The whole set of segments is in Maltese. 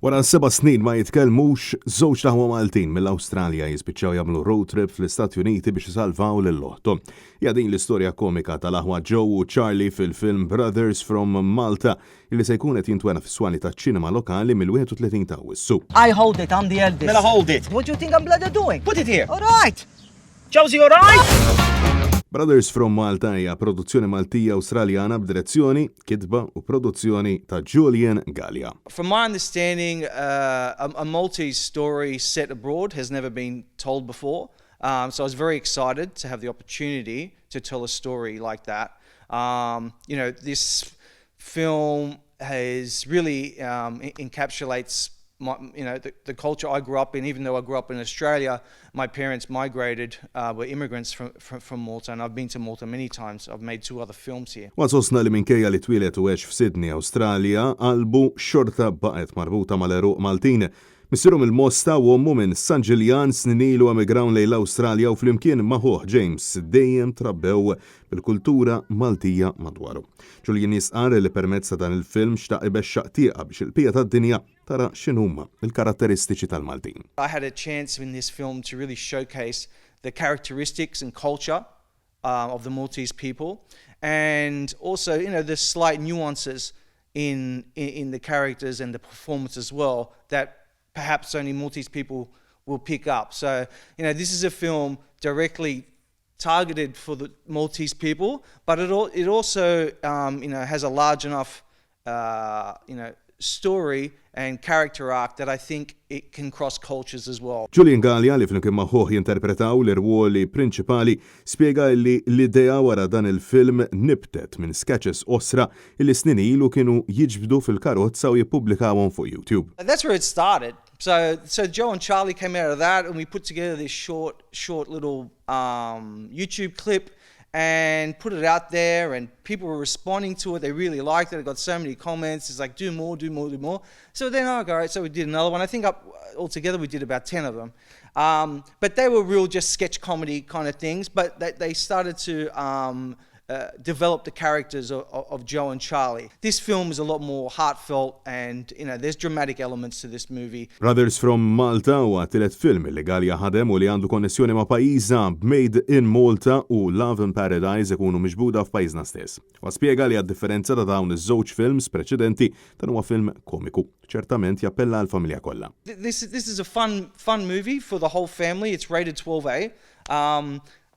Wara 7 snin ma jitkellmux, żewġt aħwa Maltin mill-Awstralja jispiċċaw jagħmlu road trip fl-Istati Uniti biex isalvaw lil oħthom. Hija din l-istorja komika tal-aħwa Joe u Charlie fil-film Brothers from Malta, illi se jkun qed jintwera fis-swali taċ-ċinema lokali mill-31 ta' Awwissu. I hold it, I'm the eldest. Mela hold it. What do you think I'm bloody doing? Put it here. All right. Josie, all right? Brothers from Malta hija produzzjoni Maltija Awstraljana b'direzzjoni, kitba u produzzjoni ta' Julian Gallia. From my understanding, a Maltese story set abroad has never been told before. So I was very excited to have the opportunity to tell a story like that. This film has really encapsulates my, you know, the culture I grew up in. Even though I grew up in Australia, my parents migrated, were immigrants from Malta, and I've been to Malta many times. I've made two other films here. Huwa sostna li minkejja li twieled u għex f'Sydney, Australia, qalbu xorta baqgħet marbuta mal-għeruq Maltin. Missieru mill-Mosta u ommu minn San Ġiljan snin ilu emigraw lejn l-Awstralja u flimkien ma' ħuh James dejjem trabbew bil-kultura Maltija madwaru. Julian jistqarr li permezz ta' dan il-film xtaq ibexxaq tieqa biex il-bqija tad-dinja tara x'inhuma il-karatteristiċi tal-Maltin. I had a chance in this film to really showcase the characteristics and culture of the Maltese people, and also the slight nuances in the characters and the performance as well that perhaps only Maltese people will pick up. So this is a film directly targeted for the Maltese people, but it also has a large enough story and character arc that I think it can cross cultures as well. Julian Gallia, li flimkien ma' ħuh jinterpretaw l-irwoli prinċipali, spiega li l-idea wara dan il-film nibtet minn sketches qosra li snin ilu kienu jiġbdu fil-karozza u jippubblikawhom fuq YouTube. That's where it started. So Joe and Charlie came out of that, and we put together this short little YouTube clip and put it out there, and people were responding to it. They really liked it. I got so many comments. It's like, "Do more, do more, do more." So then, oh, all right, so we did another one. I think up altogether we did about 10 of them. But they were real just sketch comedy kind of things, but they started to develop the characters of Joe and Charlie. This film is a lot more heartfelt and there's dramatic elements to this movie. Brothers from Malta huwa t-tielet film li Gallia ħadem u li għandu konnessjoni ma' pajjiżna, Made in Malta u Love in Paradise ikunu miġbuda f'pajjiżna stess. Huwa spjega li għad-differenza ta' dawn iż-żewġ films preċedenti, dan huwa film komiku. Ċertament jappella għall-familja kollha. This is a fun movie for the whole family. It's rated 12A.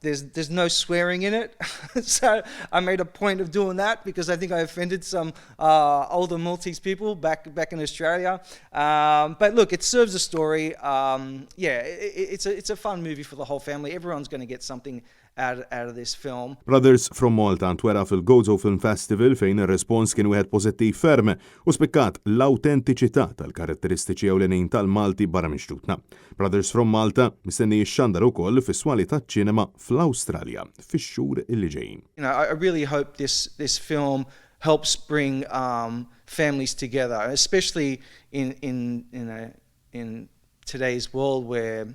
There's no swearing in it, so I made a point of doing that because I think I offended some older Maltese people back in Australia. But look, it serves a story. Yeah, it's a fun movie for the whole family. Everyone's going to get something out of this film. Brothers from Malta ntwera fil-Gozo Film Festival, fejn ir-respons kien wieħed pożittiv ferm u spikkat l-autentiċità tal-karatteristiċi ewlenin tal-Malti barra minn xtutna. Brothers from Malta mistenni jixxandar ukoll fis-swali taċ-ċinema fl-Awstralja fix-xhur illi ġejjin. I really hope this film helps bring families together, especially in you know in today's world where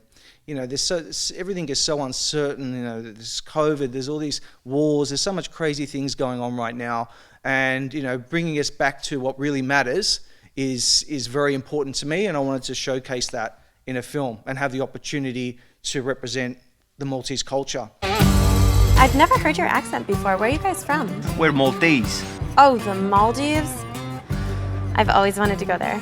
there's so everything is so uncertain. There's COVID, there's all these wars, there's so much crazy things going on right now, and bringing us back to what really matters is very important to me, and I wanted to showcase that in a film and have the opportunity to represent the Maltese culture. I've never heard your accent before. Where are you guys from? We're Maltese. Oh, the Maldives? I've always wanted to go there.